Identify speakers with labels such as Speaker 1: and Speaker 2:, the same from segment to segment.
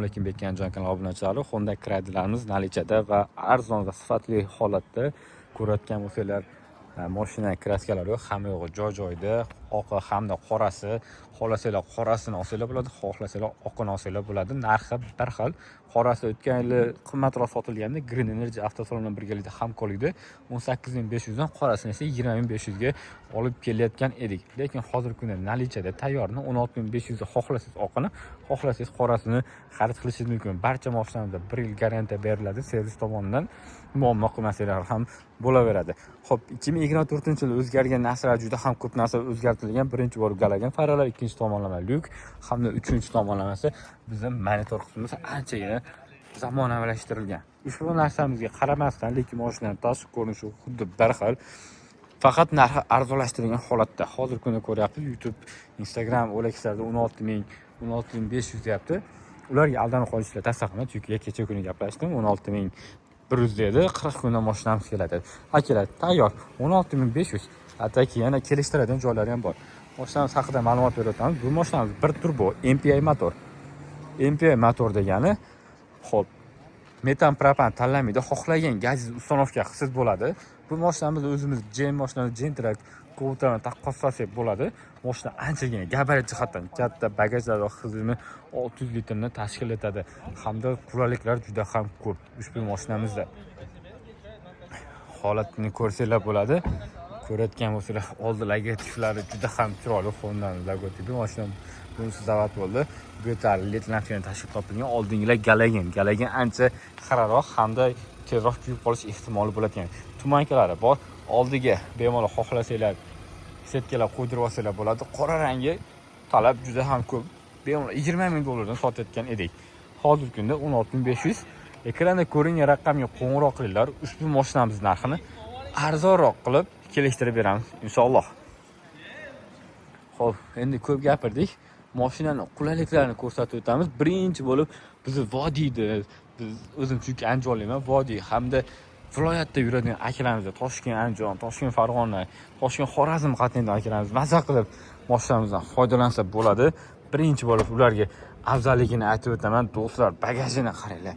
Speaker 1: Alaykum, Bekkanjon kanal obunachilari. Honda Crad'larimiz наличие da va arzon va sifatli holatda. Ko'rayotgan bo'lsanglar, moshina краска lari yo'q, hamma yo'g'i joy joyida, oqi hamda qorasi. Xohlasanglar, qorasini olsanglar bo'ladi, xohlasanglar, oqini olsanglar bo'ladi, narxi bir xil. Qorasi o'tgan yili qimmatroq sotilgandi. Green Energy avtosalon bilan birgalikda, hamkorlikda 18 500 dan, qorasini esa 20 500 ga olib kelayotgan edik. Lekin hozirgi kunda наличие da tayyorni 16 500 ga xohlasangiz oqini, xohlasangiz qorasini xarid qilishingiz mumkin. Barcha moshinamizda bir yil garantiya beriladi servis tomonidan, muammo qilmasanglar ham bo'laveradi. Ho'p, 2024 yil o'zgargan narsalar, juda ham ko'p narsa o'zgartirilgan. Birinchi bo'lib galogen faralar, ikkinchi tomonlama lyuk hamda uchinchi tomonlamasi bizni monitor qismimiz anchagina zamonaviylashtirilgan. Ushbu narsamizga qaramasdan, lekin moshinani tashqi ko'rinishi xuddi bir xil, faqat narxi arzonlashtirilgan holatda. Hozirgi kunda ko'ryapmiz, YouTube, Instagram, OLXlarda 16 000, 16 500 deyapti. Ularga aldanib qolishlar tavsiya qilaman, chunki kecha kuni gaplashdim, 16 100 dedi, 40 kunda moshinamiz keladi. Akalar, tayyor 16 500, hattoki yana kelishtiradigan joylari ham bor. Moshinamiz haqida ma'lumot berib o'tamiz. Bu moshinamiz bir turbo MPI motor. MPI motor degani, ho'p, metan, propan tanlamaydi, xohlagan gazingiz установка qilsangiz bo'ladi. Bu moshinamiz o'zimiz GM moshinamiz, Gentra kovutlarni taqqoslasak bo'ladi. Moshina anchagina gabarit jihatdan katta, bagajlar hajmi 600 litrni tashkil etadi hamda qulayliklar juda ham ko'p ushbu moshinamizda. Holatini ko'rsanglar bo'ladi. Ko'rayotgan bo'lsanglar, oldi logotiplari juda ham chiroyli, Hondani logotipi. Moshina bunisi zavod bo'ldi. Bu yerda led lampochkani tashkil topilgan. Oldingilar galogen. Galogen ancha xiraroq hamda tezroq kuyib qolish ehtimoli bo'ladigan. Туманка lari bor. Oldiga bemalol xohlasanglar сетка lar qo'ydirib olsanglar bo'ladi. Qora rangi talab juda ham ko'p, bemalol 20 000 dollardan sotayotgan edik. Hozirgi kunda 16 500. Ekranda ko'ringan raqamga qo'ng'iroq qilinglar, ushbu moshinamiz narxini arzonroq qilib kelishtirib beramiz, inshaalloh. Ho'p, endi ko'p gapirdik, moshinani qulayliklarini ko'rsatib o'tamiz. Birinchi bo'lib bizni vodiyni, biz o'zim chunki andijonlikman, vodiy hamda viloyatda yuradigan akalarimiz, Toshkent Andijon, Toshkent Farg'ona, Toshkent Xorazm qatnaydigan akalarimiz maza qilib moshinamizdan foydalansa bo'ladi. Birinchi bo'lib ularga afzalligini aytib o'taman. Do'stlar, bagajini qaranglar,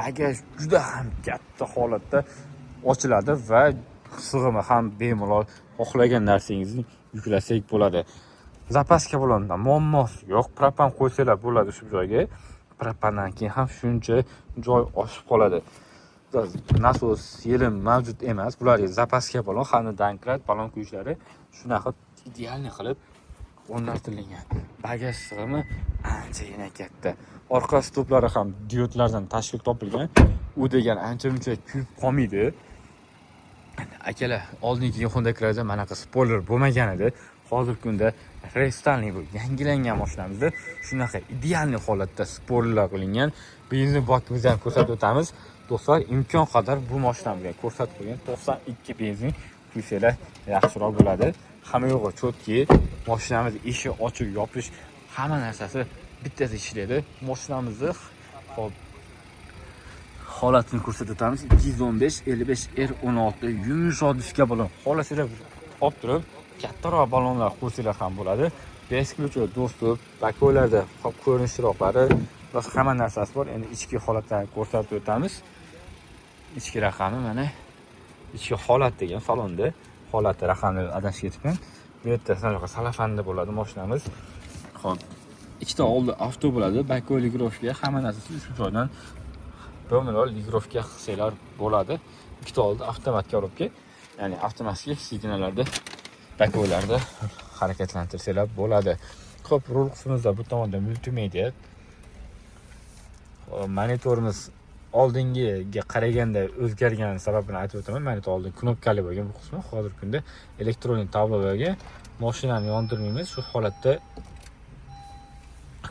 Speaker 1: bagaj juda ham katta holatda ochiladi va sig'imi ham bemalol xohlagan narsangizni yuklasak bo'ladi. Запаска bilan muammosi yo'q, propan qo'ysanglar bo'ladi shu joyga, propandan keyin ham shuncha joy oshib qoladi. Nasos, yelim mavjud emas. Bularga запаска balon hamda domprat, balon ключ lari shunaqa идеальный qilib o'rnatilgan. Bagaj sig'imi anchagina katta. Orqa stoplari ham diodlardan tashkil topilgan, u degani ancha muncha kuyib qolmaydi. Akalar, oldingi Honda Crad'da manaqa spoiler bo'lmagan edi. Hozirgi kunda рестайлинг, bu yangilangan mashinamizda shunaqa идеальный holatda spoilerlar qilingan. Benzin bakimizni ham ko'rsatib o'tamiz. Do'stlar, imkon qadar bu mashinamizga ko'rsatib qo'ygan 92 benzin quysanglar yaxshiroq bo'ladi. Hamma yo'g'i чётко, mashinamiz eshik ochib yopish, hamma narsasi bittasi ishlaydi. Mashinamizni hop holatini ko'rsatib o'tamiz. 215 55 R 16, yumshoq diska balon. Xohlasanglar, olib turib kattaroq balonlar qo'ysanglar ham bo'ladi. Бесключевой доступ, боковой larda ko'rinish chiroqlari va hamma narsasi bor. Endi ichki holatlarni ko'rsatib o'tamiz. Ichki raqami mana, ichki holat degan salonda holati raqamni adashib ketibman. Bu yerda shunaqa salafanda bo'ladi mashinamiz. Ho'p, ikkita oldi avto bo'ladi, боковой регулировка, hamma narsasi ushbu joydan bemalol регулировка qilsanglar bo'ladi. Ikkita oldi avtomat коробка, ya'ni avtomatik signallarda, боковой larda harakatlantirsanglar bo'ladi. Ho'p, rul qismimizda bu tomonda multimedia. Hop, monitorimiz oldingiga qaraganda o'zgargan sababini aytib o'taman. Monitor oldin knopkali bo'lgan bu qismi, hozirgi kunda elektron tablo bo'lgan. Mashinani yondirmaymiz, shu holatda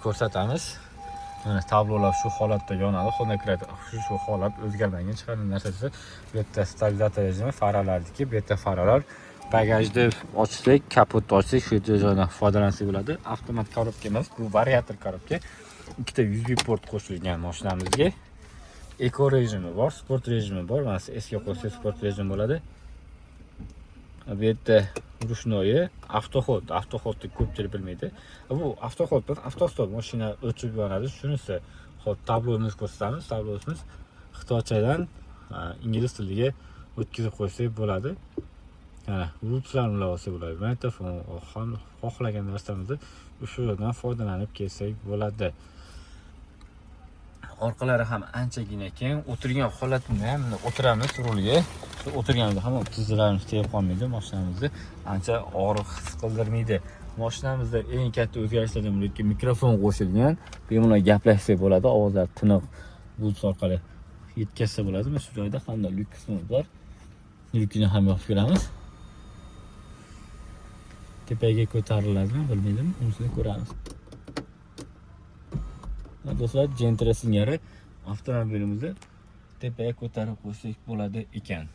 Speaker 1: ko'rsatamiz. Mana, tablolar shu holatda yonadi. Honda Crad shu holat o'zgarmagan chiqargan narsasi. Bu yerda stabilizator rejimi, faralarniki, bu yerda faralar. Bagajni ochsak, kapotni ochsak, shu yerda joydan foydalansak bo'ladi. Avtomat коробка emas, bu variator коробка. Ikkita USB port qo'shilgan mashinamizga. Eko rejimi bor, sport rejimi bor. Mana S ga qo'ysak, sport rejim bo'ladi. Bu yerda ручной автоход. Автоход ni ko'pchilik bilmaydi. Bu автоход emas, автостоп, mashina o'chib yonadi. Shunisi Xo'p, tablomizni ko'rsatamiz. Tablomiz xitoychadan ingliz tiliga o'tkazib qo'ysak bo'ladi. Mana Bluetoothlarni ulab olsak bo'ladi. Magnitofon, xohlagan narsamizni o'sha yerdan foydalanib kelsak bo'ladi. Orqalari ham anchagina keng. O'tirgan holatimda ham bunday o'tiramiz rulga. Shu o'tirganimizda ham tizzalarimiz tegib qolmaydi, mashinamizni ancha og'riq his qildirmaydi. Mashinamizda eng katta o'zgarishlardan biri mikrofon qo'shilgan. Bemalol gaplashsak bo'ladi, ovozlar tiniq Bluetooth orqali yetkazsa bo'ladi. Mana shu joyda hamda lyuk qismi bor. Lyukini ham yopib ko'ramiz. Tepaga ko'tariladimi bilmaydim, unisini ko'ramiz. Do'stlar, Gentra singari avtomobilimizni tepaga ko'tarib qo'ysak bo'ladi ekan.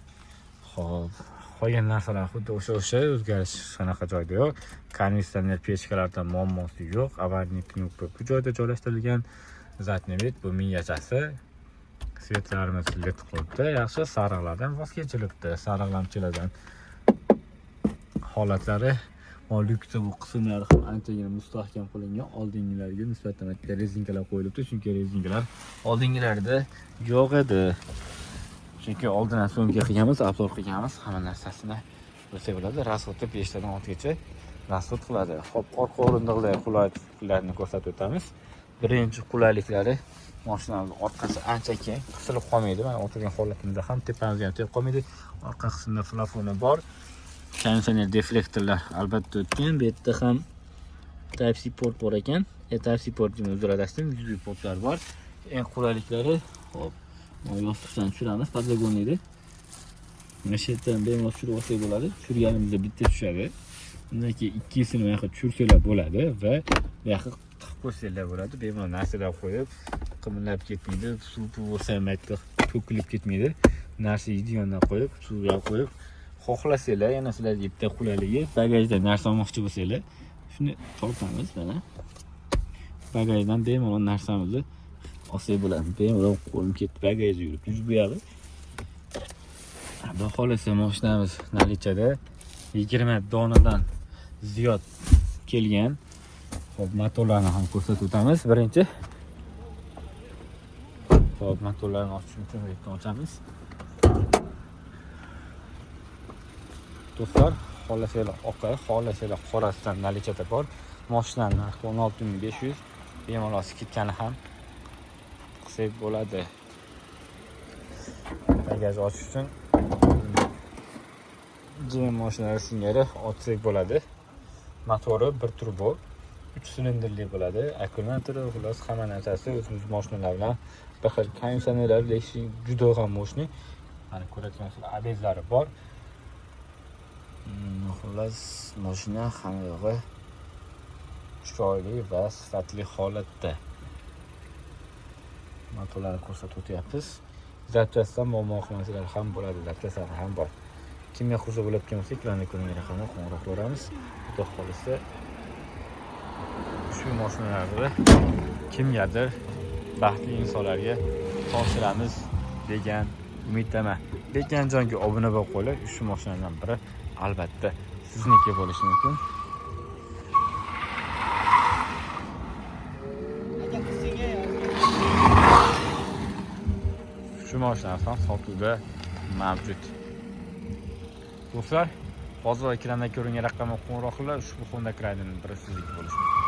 Speaker 1: Xo'p, qolgan narsalar xuddi o'sha o'zgarish qanaqa joyda yo'q. Konditsioner pechkalarda muammosi yo'q. Аварийный knopka bu joyda joylashtirilgan. Задний вид bu mingachasi. Свет larimiz led qilibdi. Yaxshi, sariqlardan voz kechilibdi. Sariq lamchalardan holatlari lyukda bu qismlari ham anchagina mustahkam qilingan. Oldingilarga nisbatan bitta rezinkalar qo'yilibdi, chunki rezinkalar oldingilarda yo'q edi. Chunki oldin ham съёмка qilganmiz, обзор qilganmiz, hamma narsasini bilsak bo'ladi. Расход i 5 tadan 6 gacha расход qiladi. Xo'p, orqa o'rindiqlar qulayliklarni ko'rsatib o'tamiz. Birinchi qulayliklari mashinamiz orqasi ancha keng, qisilib qolmaydi. Mana o'tirgan holatimizda ham tepamizga ham tegib qolmaydi. Orqa qismida plafoni bor. Konditsioner deflektorlar albatta o'tgan. Bu yerda ham Type C port bor ekan. Type C port deyman, uzr adashdim. USB portlar bor. Eng qulayliklari, hop, yostiqdan tushiramiz, подогонный ni. Mana shu yerdan bemalol tushirib olsak bo'ladi. Tushirganimizda bitta tushadi. Undan keyin ikkinchisini bu yoqqa tushirsanglar bo'ladi va bu yoqqa tiqib qo'ysanglar bo'ladi. Bemalol narsalar qo'yib, qimirlab ketmaydi. Suv bo'lsa ham to'kilib ketmaydi. Narsa yeydigandan qo'yib, suvga qo'yib, xohlasanglar, yana sizlarga bitta qulayligi, bagajda narsa olmoqchi bo'lsanglar, shuni tortamiz mana. Bagajdan bemalol narsamizni olsak bo'ladi. Bemalol qo'lim ketdi, bagajda yuribdi bu yog'i. Xudo xohlasa mashinamiz наличия da 20 donadan ziyod kelgan. Xo'p, motorlarni ham ko'rsatib o'tamiz. Birinchi. Xo'p, motorlarni ochish uchun bu yerdan ochamiz. Do'stlar, xohlasanglar oqi, xohlasanglar qorasidan наличия da bor. Mashinani narxi 16 500, bemalol скидка ni ham qilsak bo'ladi. Bagaj ochish uchun GM mashinalari singari ochsak bo'ladi. Motori bir turbo, 3 silindrli bo'ladi. Akkumulyatori, xullas hamma narsasi o'zimiz mashinalar bilan bir xil. Konditsionerlar juda ham мощный. Mana ko'rayotgan ABS lari bor. Xullas mashina hamma yog'i chiroyli va sifatli holatda. Motorlarni ko'rsatib o'tyapmiz. Zapchastdan muammo qilmasalar ham bo'ladi, zapchastlari ham bor. Kimga qiziq bo'layotgan bo'lsa, ekranda ko'ringan raqamga qo'ng'iroq qilaveramiz. Xudo xohlasa shu mashinalarni kimgadir baxtli insonlarga topshiramiz degan umiddaman. Bekanjonga obuna bo'lib qo'yinglar. Shu mashinalardan biri albatta sizniki bo'lishi mumkin. Shu mashinalar ham sotuvda mavjud. Do'stlar, hozir ekranda ko'ringan raqamga qo'ng'iroq qilinglar. Ushbu Honda Crad'ning biri sizniki bo'lishi mumkin.